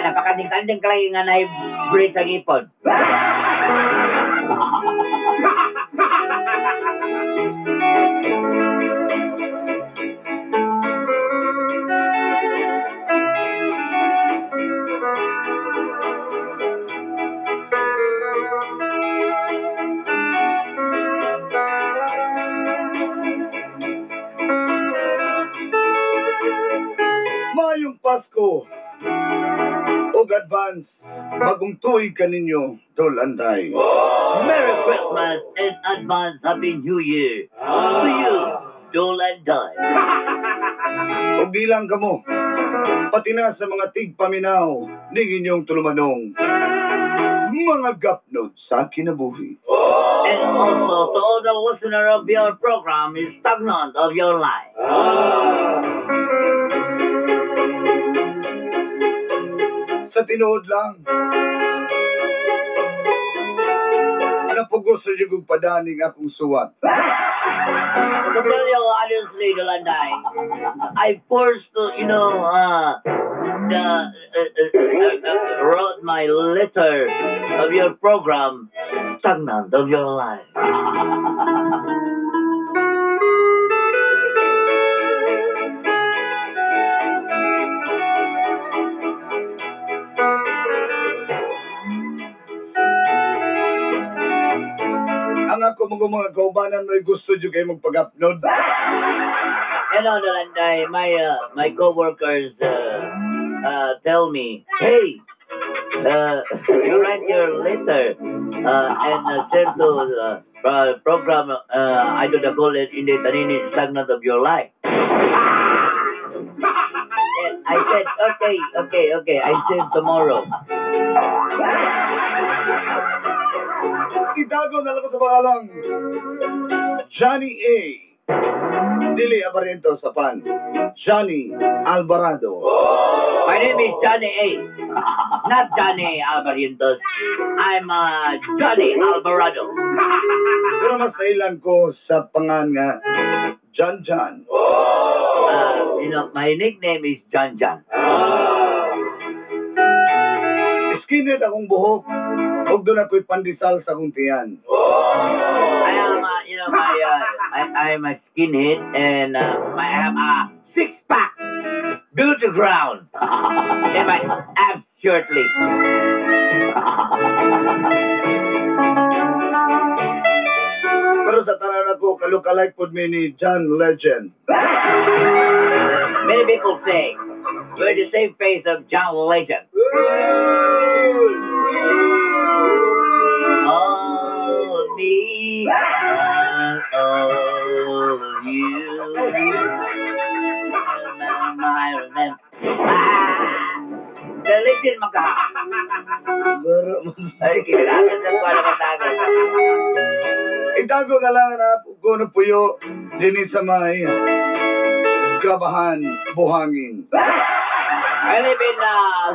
Napakanding-kanding ka lang nga na-break sa ngipon. Mayong Pasko og advance bagong tuig kaninyo, Dol Anday. Merry Christmas and advance Happy New Year to you, Dol Anday. Og bilang kamo, pati na sa mga tigpaminaw ning inyong tulumanong mga gapnod sa kinabuhi. And also to all the listener of your program is stagnant of your life. Sa tinuod lang, napugos sa jugog padaning akong suwat. To tell you honestly, Dol Anday, I forced to, wrote my letter of your program, Stagnant of Your Life. Ang ako mga kaubanan may gusto jud kay magpag-upload. Hello, Dol Anday, my coworkers tell me, "Hey, you write your letter and send to program I do the call it in the Tanini Stagnant of Your Life." And I said, Okay, I send tomorrow." Itago na lang ko sa pangalang Johnny A. Dili Abarrientos sa pan. Johnny Alvarado. My name is Johnny A. Not Johnny Albarrientos. I'm Johnny Alvarado. Pero mas nailan ko sa pangan nga John John. My nickname is John John. Skinhead akong buhok. Ug doon ako'y pandesal sa akong tiyan. I am, you know, my, I, I'm a skinhead and I have a six-pack built to ground in my abs shortly. Pero sa tanan ako, kalukalike pod mi ni John Legend. Many people say we're the same face of John Legend. All of me, all of you. I remember. Ah! The legend maka. Ay, kailangan sa kuwan na matagal. Itago na lang na kuno puyo dinhi sa may Grabahan, Buhangin. I live in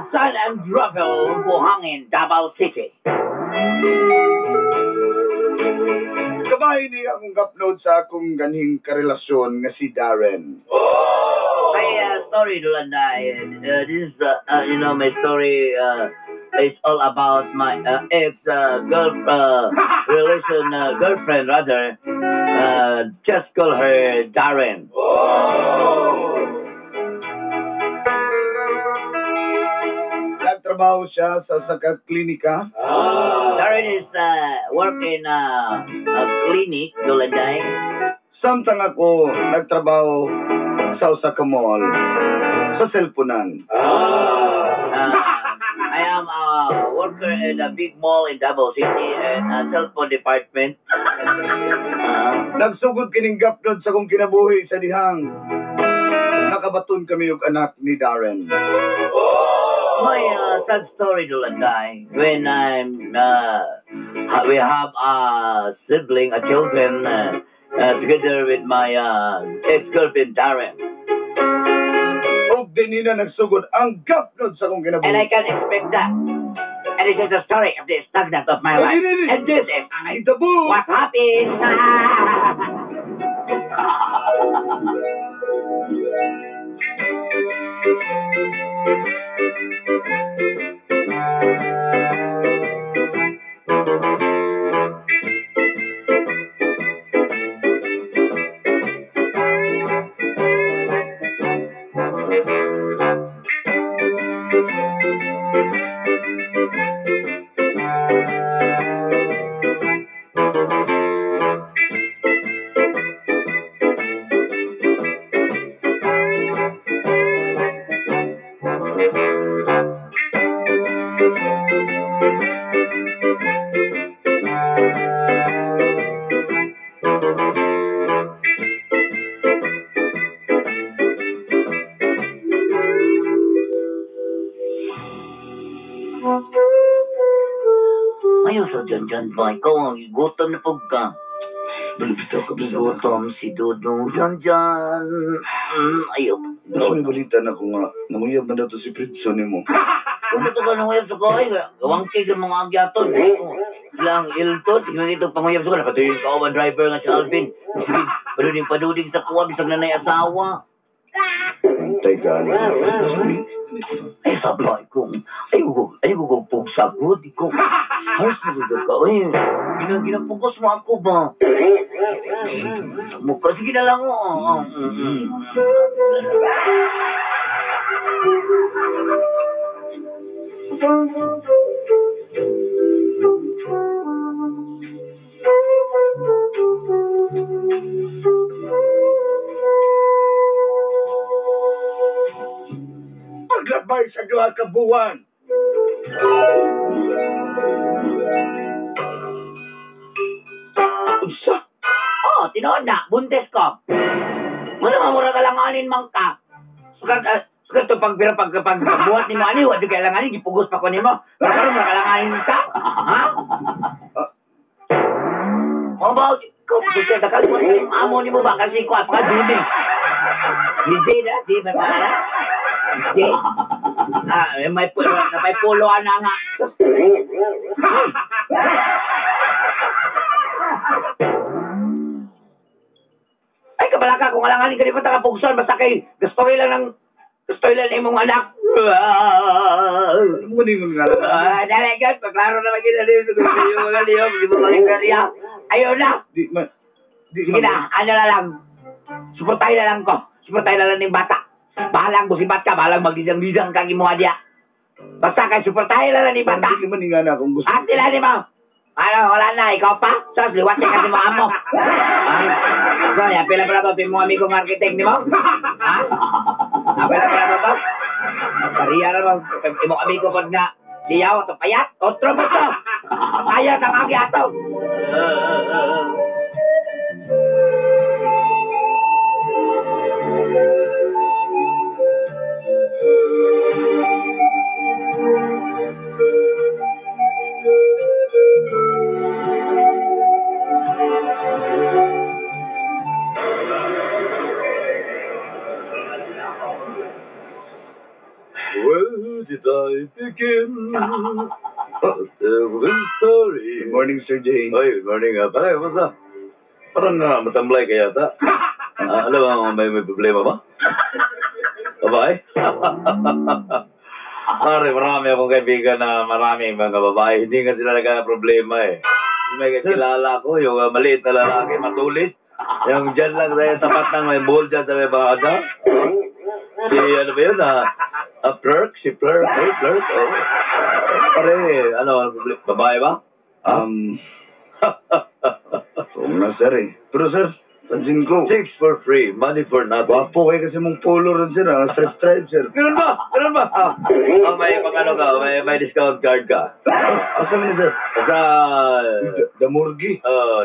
San Andreu, Buhangin, Davao City. Kabahin ni akong upload sa akong ganhing karelasyon nga si Darren. My story, Dol Anday. This is, my story is all about my ex girl relation, girlfriend rather. Just call her Darren. Nagtrabaho siya sa Saka Klinika. Darren is work in a clinic, Dol Anday. Samtang ako nagtrabaho sa usa ka mall sa selponan. I am a worker in a big mall in Davao City and a cell phone department. Nagsugod kining gapnod sa kong kinabuhi sa dihang nakabaton kami og anak ni Darren. My sad story, Dol Anday, when we have a sibling, a children, together with my ex-girlfriend Darren. Og dinhi na nagsugod ang gapnod sa akong kinabuhi. And I can expect that. And this is the story of the stagnant of my life. And this is The book! what happened. Ayaw sa dyan dyan ba? Ikaw ang gutom na pug ka. Balibitaw ka ba sa Gutom si Dudong dyan dyan. Ayaw. Mas may balita na kung nanguyab man daw to si Fridson nimo. Kung ito ka nanguyab sa koy, gawang kay sa mga agyaton. Silang ilto, tingnan ito panguyab sa koy. Napatuloy yung kauban driver nga si Alvin. Sige, paduding-paduding sa kuwa, bisag na asawa. Antay ka, ano? Ay, sabay kong, ayaw ko pugsagod, ikaw. Halos nagugod ka, ay, ginapugos mo ako ba? Mukha, sige na lang, oo. Paglabay sa duha ka buwan. Unsa? Oh, tinuod na, buntis ko. Muna mamura ka lang anin man ka. Sukat, sukat to pag pero pag pag buhat nimo ani, wa jud kailangan gipugos pa ko nimo. Pero karon mura ka lang anin ka. Ha? Mo ba ko gusto ta kalimot ka amo nimo ba kasi ko pa duni. Hindi na, di ba para? Hindi. Ah, may pulo, may pulo ana nga. Ay, kabalaka, kung alanganin ka di pa takapugsan, basta kay gusto lang imong anak. Ano mo ningon nga lang? Ah, dali ka, pagklaro na magina dito. Yung mga liyo, hindi mo magigariya. Ayaw na. Di man. Sige na, ano na lang. Suportahin na lang ko. Suportahin na lang ng bata. Bahalang busibat ka, bahalang magdidang-didang kang imuha diya. Basta kay suportahin na lang ng bata. Hindi man nga na kung gusto. At sila ni mo. Ano, wala na, ikaw pa? Sos, liwat ka kasi mo amo. So, apela pala ba mo amigo marketing ni mo? Ha? Apela pala ba ba? Pariya na ba? Imo amigo ko na liyaw at payat. Otro mo to! Payat ang agi ato! Where did I begin? The story. Good morning, Sir Jay. Ay, good morning. Pare, kumusta? Parang matamlay ka yata. Ano ba, may problema ba? Babae? Pare, marami akong kaibigan na maraming mga babae. Hindi nga sila nagka-problema eh. May kakilala ko, yung maliit na lalaki, matulis. Yung dyan lang sa tapat ng may mall dyan sa may bahada. Si ano ba yun? Plurk? Si Plurk? Eh, Plurk? Oh. Pare, ano, babae ba? Oo nga, sir eh. Pero sir, pansin ko. Chicks for free, money for nothing. Wapo kayo kasi mong polo ron, sir. Stress drive, sir. Ganun ba? Ganun ba? Oh, may pang ano ka, may discount card ka. Asa man, sir? Sa... Damurgi. Oh,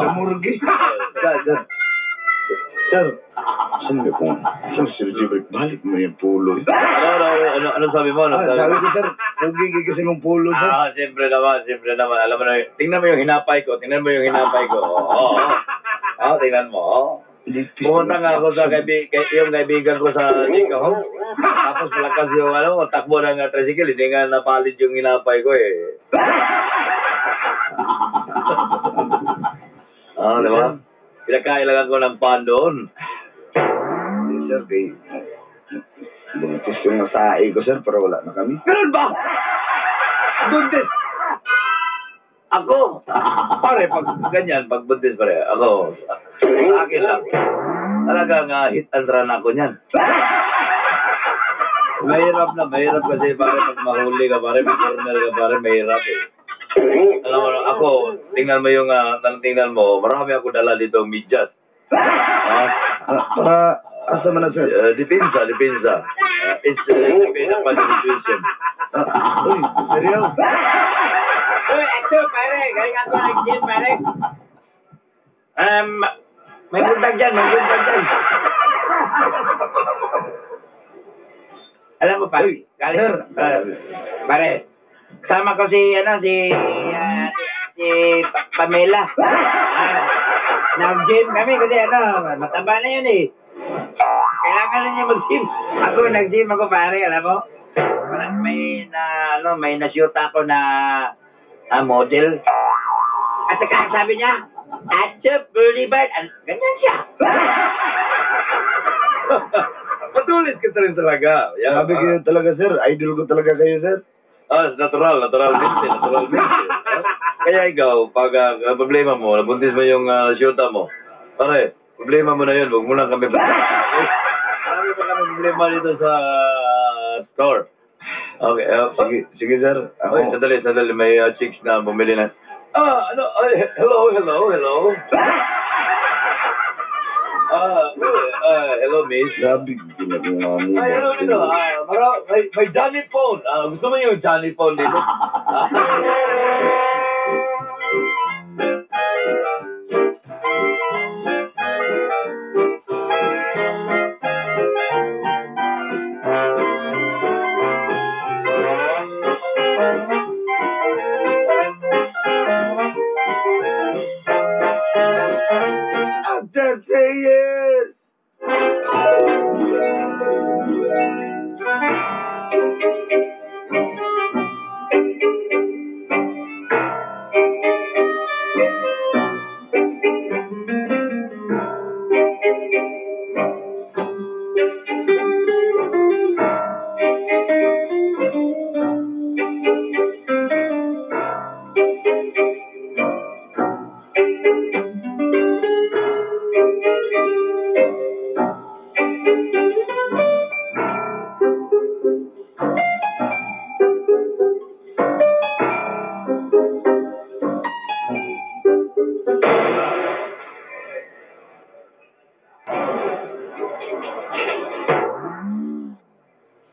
Damurgi. Sir, sir. Saan ba kung... Saan Sir Jibert? Balik mo yung polo. Ano sabi mo? Sabi ko, sir. Pugigig kasi mong polo, sir. Ah, siyempre naman, siyempre naman. Alam mo na, tingnan mo yung hinapay ko. Tingnan mo yung hinapay ko. Oo. Oo, tingnan mo. Pumunta nga ako sa yung kaibigan ko sa Nika Home. Tapos malakas yung ano, takbo ng tricycle. Hindi nga napalit yung inapay ko eh. Ah, di ba? Pinakain lang ako ng pan doon. Yes, sir, kay buntis yung nasae ko, sir, pero wala na kami. Ganun ba? Buntis! Ako! Pare, pag ganyan, pag buntis pare, ako, sa akin lang. Talagang hit and run ako niyan. Mahirap na, mahirap kasi pare, pag mahuli ka pare, may corner ka pare, mahirap eh. Alam mo, ako, tingnan mo yung, tingnan mo, marami ako dala dito medyas. Ah, Para, asa man na, sir? Depensa, depensa. It's depends upon the situation. Uy, seryo? Uy, ito, pare. Galing ako nag-gym, pare. May buntag dyan, may buntag dyan. Alam mo, pare. Uy, galing, sir. Pare, kasama ko si, ano, si, si Pamela. Nag-gym kami kasi, ano, mataba na yun eh. Kailangan na niya mag-gym. Ako, nag-gym ako, pare, alam mo. May na, ano, may na-shoot ako na model. At saka sabi niya, Atsup Boulevard. Ganyan siya. Matulis ka rin talaga. Yeah, Sabi ko talaga, sir. Idol ko talaga kayo, sir. Natural, naturalmente, naturalmente. Kaya ikaw, pag problema mo, nabuntis mo yung shoota mo, pare, problema mo na yun, huwag mo lang kami problema. Marami pa kami problema dito sa store. Okay, Sige, sige, sir. Ako. Oy, sandali, sandali, may chicks na bumili na. Ano, ay, hello, hello, hello. Hello, miss. Grabe, ginagawa mo. Ay, hello dito. May Johnny phone. Gusto mo yung Johnny phone dito? After 3 years!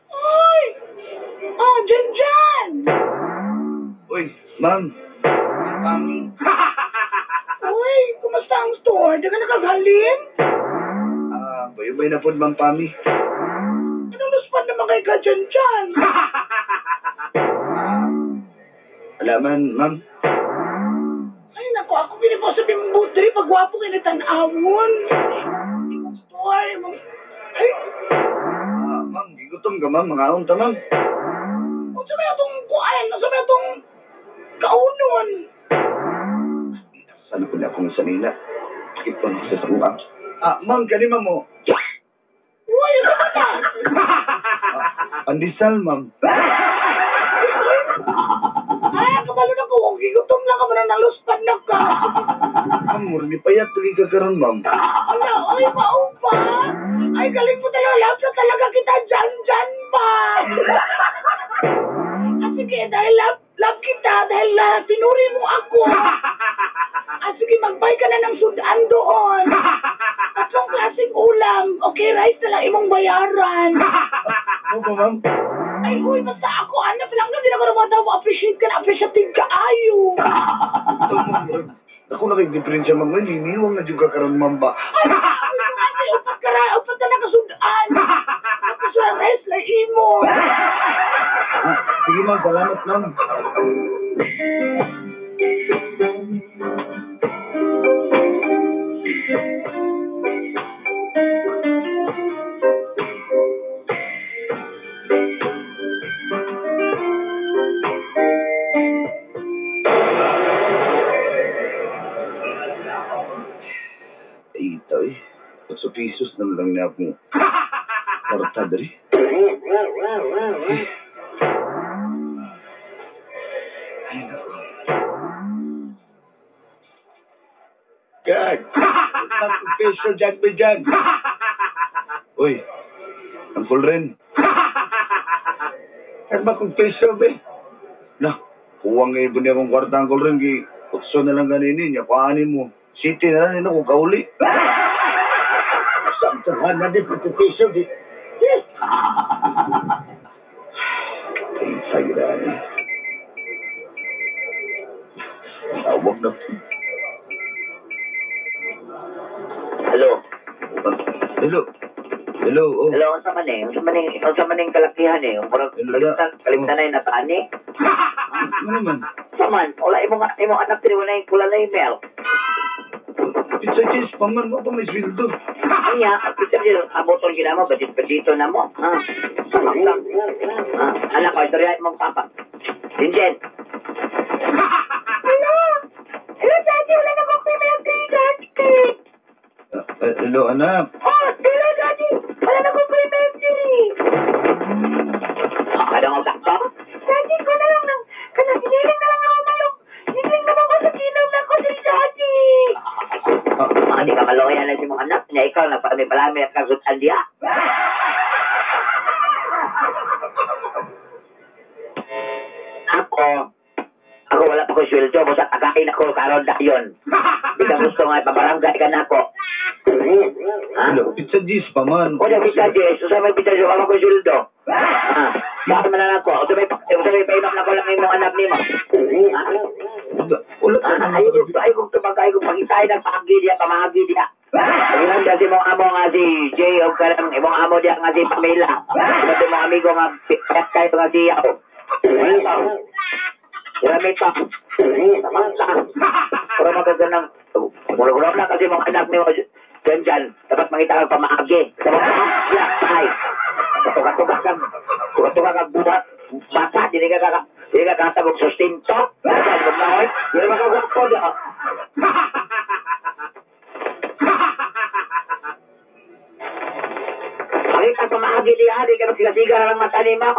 Oy! Oh, dyan dyan! Uy, ma'am. Ma'am. Uy, kumusta ang store? Di ka nakagaling? Bayubay na po, Ma'am Pami. Anong luspan naman kay ka dyan dyan? Alaman, ma'am. Ay, naku, ako pinipo sa bimbutri. Pagwapo kayo na tanawon. Imong store, imong... Ay, Ma'am, gigutom ka, ma'am. Mga ta, ma'am. unsa may atong kuan? Unsa may atong kaunon? Sana po niya akong sanina. Bakit po nasa sa kuha? Ma'am, kanima mo. Uy, ano ba na? Pandesal, ma'am. Ay, kabalo na ko. Gigutom lang ka mo na naluspan na ka. Ma'am, mura ni payat tuloy ka karon, ma'am. Ala, ay, maupa. Ay, galing mo talaga. Love na talaga kita dyan, dyan ba? Sige, dahil love kita, dahil pinuri mo ako. Sige, mag-buy ka na ng sudan doon. Tatlong klaseng ulam. Okay, rice na lang imong bayaran. Ano ba, ma'am? Ay, uy, basta ako, anak lang, hindi na ko naman daw appreciate ka na, appreciative ka ayo. Ako na kay diferensya, ma'am. Ay, liniwang na dyan ka karon, ma'am ba? Ay, ay, upat ka ra, upat na nakasudan. Tapos sa rice na imo. Sige, ma'am. Salamat, ma'am. lang niya akong kwarta diri. Ay, naku. Gag! Nagpesyo dyan, be dyan. Uy, Uncle Ren. Ano ba kung peso, be? Na, kuwang ngayon po niya akong kwarta, Uncle Ren. Gi, utso na lang ganini niya. Kuhanin mo. City na lang, nino, kung kauli. Samtsahan na din, pati peso, di. Ay, sa'yo na, eh. Tawag na. Hello. Hello. Hello, oh. Hello, unsa man eh? Unsa man eh? Unsa man ning kalakihan eh? Murag Hello, da. kalimtan na yung nataan eh. Ano naman? Unsa man? Wala imong imong anak diri wala yung pula na email. Pizza cheese, paman mo pa may sweldo. Kanya, pizza cheese, abotol gina mo, budget budgeto na mo. Ha? Sama lang. Ha? Anak ko, istorya imong papa. Jinjen. Hello! Hello, Daddy! Wala na akong payment kay Daddy. Hello, anak. Oh, hello, Daddy! Wala na akong payment diri. Kadang ang sakto? Daddy, ko na lang nang, kanang hiniling na lang ako mayong, hiniling naman ko sa kinong na ko si Daddy. Mga di ka maloya na si mong anak niya, ikaw nagpalami-palami at kasutan diya. Ako wala pa ko sweldo, basta tagain ako karon dayon. Di ka gusto nga ipabarangay ka na ako. Ha? Hello, pizza cheese pa man. O na pizza cheese, usa may pizza cheese, wala ko sweldo. Ha? Bakit man lang ako? Usa may painom na ko lang imong anak nimo. Ha? Wala pa naman. Ayaw kong tumag, ayaw kong pangitay ng pamagi diya, pamagi diya. Pagilan siya si mong amo nga si Jay o karang imong amo diya nga si Pamela. Ito mong amigo nga piyat kayo nga si Yao. Wala pa. Wala pa. Pero magaganang, mura-mura na kasi mong anak niyo. Diyan dyan, dapat mangita kang pamaagi. Sa mga ya, ay. Tuka-tuka kang, tuka-tuka kang buhat. Bata, dili ka kasabog sustento. Saan mo na, oy? Dili makagwapo diya. Pakita pamaagi diya, di ka magsigasiga na lang mata nimo.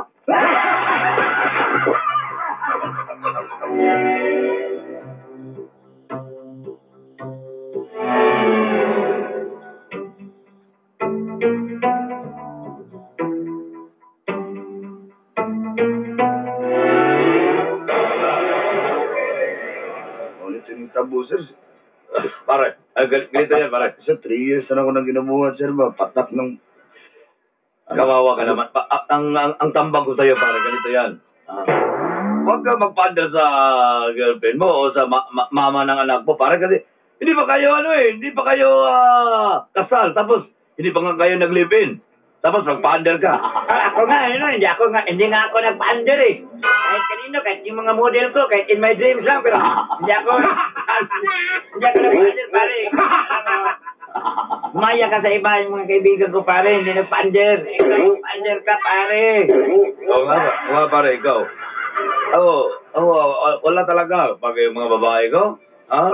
Ulit yung tabo, sir. Pare, ganito yan, pare. Sa 3 years na ako nang ginabuhat, sir. Ba? Patak ng... Kawawa ka naman. Ang tambang ko sa'yo, pare, ganito yan. Huwag ka magpander sa girlfriend mo o sa mama ng anak mo, pare, kasi hindi pa kayo hindi pa kayo kasal. Tapos, hindi pa nga kayo nag-live-in. Tapos, magpander ka. Ako nga, hindi nga ako nagpander eh. Kahit kanino, kahit yung mga model ko, kahit in my dreams lang, pero hindi ako nagpander, pare. Maya ka sa iba, yung mga kaibigan ko, pare, hindi nagpander. Ikaw, nagpander ka, pare. Oo nga, pare, ikaw. Oo, wala talaga. Pag yung mga babae ko, ha?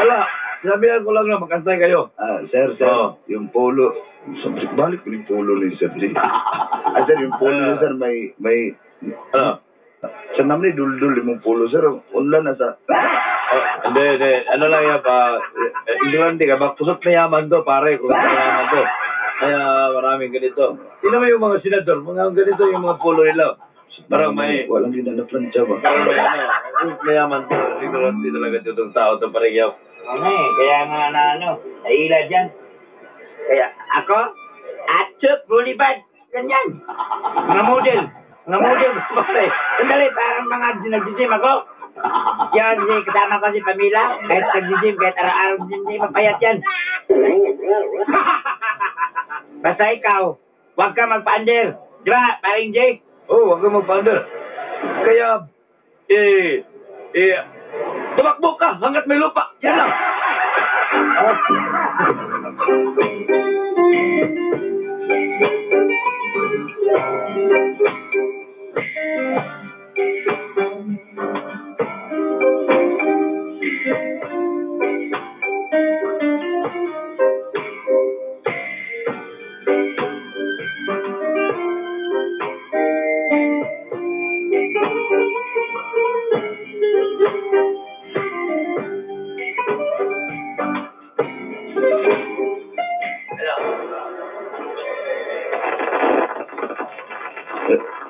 Wala. Sabihan ko lang na magkantay kayo. Sir, oh. Yung polo. Balik ko yung polo ni Sir G. Sir, yung polo ni sir, may... Ano? Sa naman ni duldul yung polo, sir. Wala na sa... Hindi. Ano lang yan pa. Hindi ka ba? Kusot mayaman to, pare. Kusot mayaman to. Kaya maraming ganito. Hindi naman yung mga senador. Mga ganito yung mga polo nila. Parang may... Walang ginanaplansya ba? Parang may ano. Mayaman to. Ignorante talaga itong tao to, pare. Ano eh, kaya nga na ano, naila dyan. Kaya ako, Atsup, Boulevard, ganyan. Mga model, pare. Sandali, parang mga nag-gym ako. Yan, kasama ko si Pamela. Kahit nag-gym, kahit araw-araw gym, mapayat yan. Basta ikaw, huwag ka magpa-under. Di ba, paring Jake? Oo, huwag ka magpa-under. Kaya, tumakbo ka hanggat may lupa. Yan lang.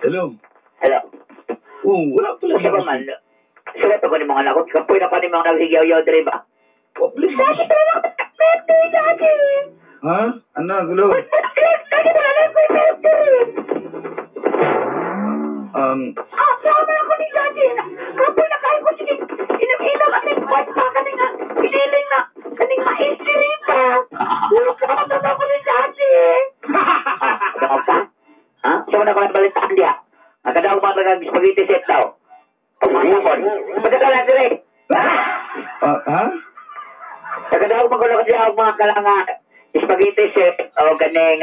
Hello. Hello. Oh, wala pala. Usa pa man. Sulat ako ni mga anak ko. Kapoy na pa ni mga naghigaw-yaw diri ba? Oh, please. Daddy, pero birthday, Daddy. Ha? Anak, hello. Daddy, wala na yung birthday. Ah, sama ako ni Daddy. Kapoy na kayo ko. Sige, inom-inom at nagbuhat pa kaning piniling na kaning mais diri ba? Wala ka na ako ni Daddy. Ano ka? Ha? Sa na ko nabalitaan diha. Ang kadaw mga tagang spaghetti set daw. Pagmasakon. Padala na diri. Ha? Kadaw magulo ko diha mga kalanga spaghetti set o kaning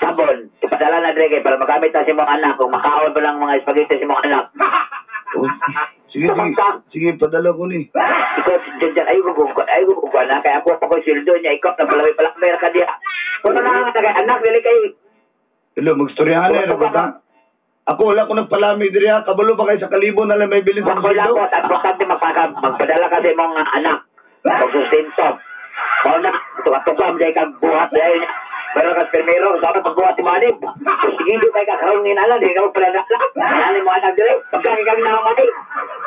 sabon. Ipadala na diri kay para magamit na si mong anak kung makaon pa lang mga spaghetti si mong anak. Oh, sige, sige. Sige, padala ko ni. Ikaw, dyan, ayaw ko kung na, kaya ako pa ko sildo niya, ikaw, napalaway palakmer ka diha. Kung na nga kay anak, dili kay... Hello, magstoryahan na, ano ba? Ako, wala ko nagpalami diri ha. Kabalo ba kayo sa kalibo na lang may bilin sa Ako lang sildo? ko, at importante magpadala ka sa imong anak. Pagsustento. Mao na, tukatugam dahil kang buhat dahil niya. Pero kas primero, sa ako pagbuhat si Manib. Sige, di tayo kakaroon ngayon alam, di ka magpadala. Alam mo anak diri, pagkakikang na ako ay.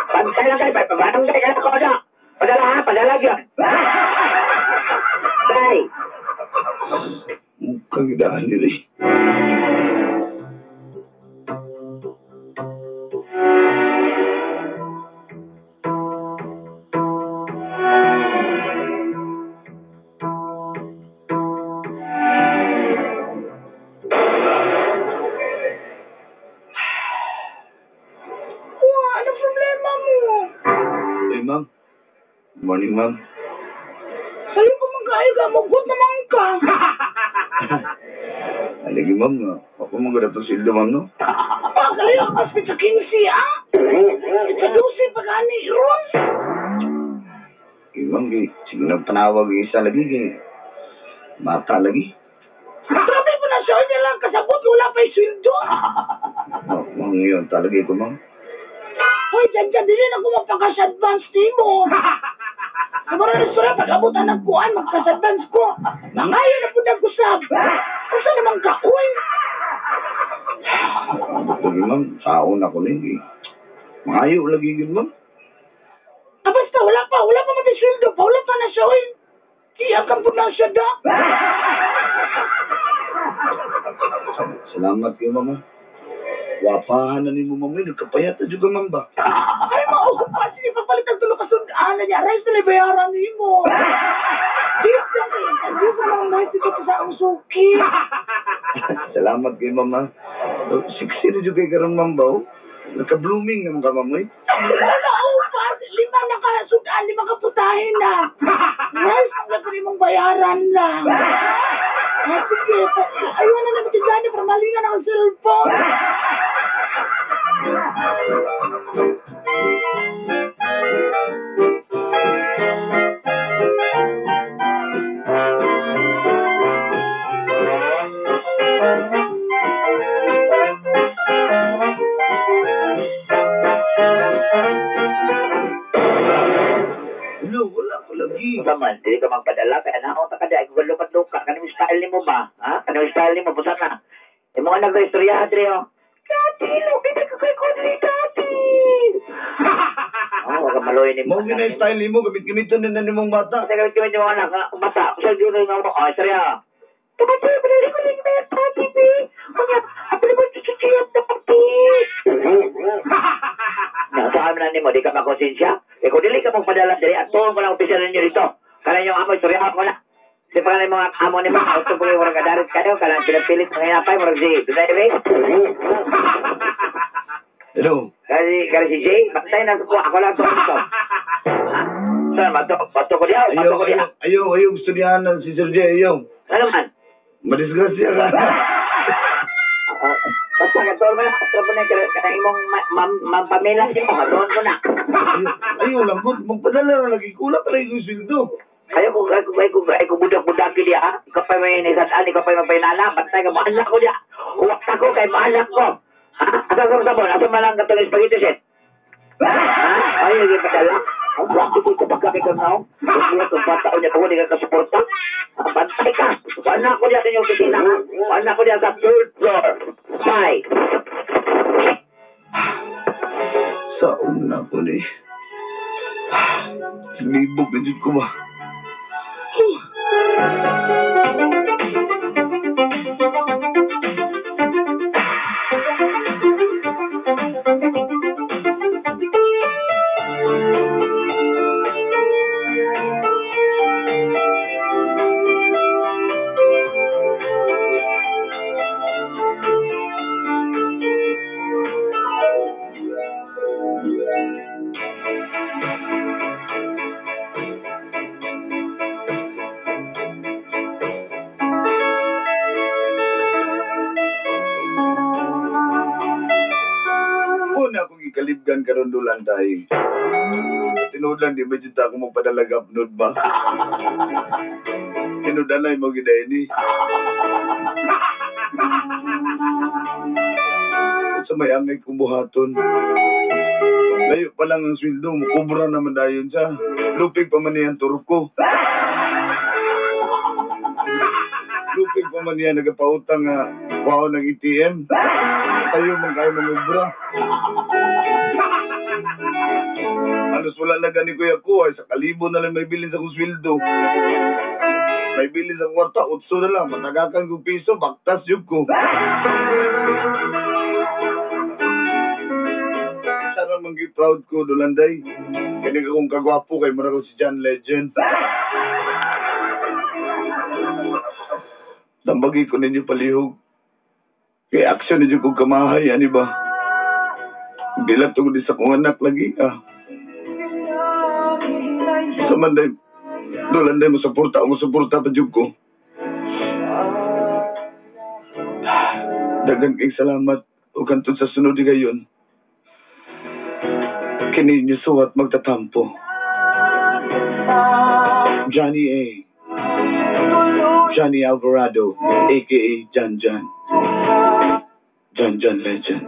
Pantay lang kayo, pabanong kayo ka na ko na. Padala ha, padala yun. Bye. Mukhang daan diri. Wah, ano problema mo? Hey, ma'am. Good morning, ma'am. Sayo ko magkaayo ka, mugot naman ka. Alagi, ma'am. Ako maganda to sildo, ma'am, no? Pagkalayo, mas pizza 15, ah? Pizza 12, pagkani, ron. Eh, ma'am, kay, sige nagpanawag yung isa lagi, kay, bata lagi. Grabe po na siya, hindi lang kasabot, wala pa yung sweldo. Oh, ma'am, yun, talaga ko, ma'am. Hoy, dyan dyan, dili na ko magpa-cash advance ni mo. Sa mga restaurant, pag abutan ng kuan, mag-cash advance ko. Mangayo na po nag-usap. Usa naman ka, uy. Lagi, ma'am, saon ako na eh. Mangayo lagi yun, ma'am. Ah, basta, wala pa mati sweldo pa, wala pa na siya, uy. Iya kang po na siya, da. Salamat kayo, ma'am. Wapahan na ni mo, ma'am. Nagkapayat na juga, ma'am ba? Ay, maupa, sige, papalit ang tulo kasundaan na niya. Rice na bayaran ni mo. Diyos lang kayo. Diyos na lang nice dito sa ang suki. Salamat kayo, ma'am. ha. Oh, 60 na juga kayo karon, ma'am ba? oh? Nagka-blooming naman ka, ma'am, eh. Wala, upa. 5 na kasundaan, 5 kaputahin na. Rice ang gagawin mong bayaran lang. Ah, sige. Ayun na naman si Johnny para malingan ang cellphone. Hello, wala ko lagi. Usa man, dili ka magpadala, kaya na ako takada, ay lukat-luka, kanang style nimo ba? Ha? Kanang style nimo, busa na. Imo nga nag-istorya, diri, oh. Daddy, lupi na kay ko diri, Daddy. Oh, wag ka maluoy nimo. Mao gina style nimo, gamit-gamiton din na nimong bata. Kasi gamit-gamit yung anak, ha? Bata, usa gyud nga mo, oh, istorya. Daddy, padala ko ning bayad, Daddy, be. Unya, apil mo chuchuchiyat, Daddy. Nasaan na nimo, di ka makonsensya? Eh, kung dili ka magpadala diri, at tuon ko lang opisyal ninyo dito. Kala yung amo, istorya ko na. Kasi pa yung mga amo ni mga auto ko yung murag kadarit kayo, kala pinapilit mga hinapay, murag si Dunayre. Hello. Kaya si Jay, bantay na ko, ako lang tuon dito. Ha? Saan, bato ko diya, bato Ayaw, ko diya. ayaw, ayaw, gusto niya na si Sir Jay, ayaw. Ano man? Madisgrasya ka. Basta katuon mo na, katuon mo na, kaya imong ma'am Pamela, si mo, katuon mo na. Ayaw lang, magpadala na lagi. Kulang pa lagi yung sweldo. Ayaw ko budak-budak diya, ha? Ikaw pa may nisasaan, ikaw pa may mapainala, bantay ka, maanak ko diya. Uwak ako kay maanak ko. Ha? Asa sa sabon? Asa man ang katong spaghetti set? Ha? Ayaw, hindi padala. Ang grabe ko, kapag ka na, Gusto ko, bata niya, kung hindi ka kasuporta. Bantay ka. Maanak ko diya sa inyong opisina, ha? Maanak ko diya sa third floor. Bye. Ako ni. Naglibog na jud ko ba? Una akong ikalibgan karon dulan tayo. Tinuod lang, di ba dyan ako magpadala gapnod ba? Tinuod mo giday ni. Sa may angay kong buhaton. Layo pa lang ang sweldo, mukubra naman dayon siya. Lupig pa man niyan turko. Lupig pa man niya nagapautang nga kuhaon ng ATM. Tayo man kayo mangubra. Halos wala na gani kuya ko ay sa kalibo na lang may bilin sa kong sweldo. May bilin sa kwarta, 8 na lang. Matagakan kong piso, baktas yun ko. Sana mangi proud ko, Dulanday. Kani akong kagwapo kay mura ko si John Legend. Tambagi ko ninyo palihog. Kay action ninyo kong kamahay, ani ba? Bilang tungod sa kong anak lagi, ah. Sa manday, Dulanday, mo suporta pa jud ko. Daghang kay salamat o kantod sa sunod di gayon. Kini niyo suwat magtatampo. Johnny A. Johnny Alvarado, aka John John. John John Legend.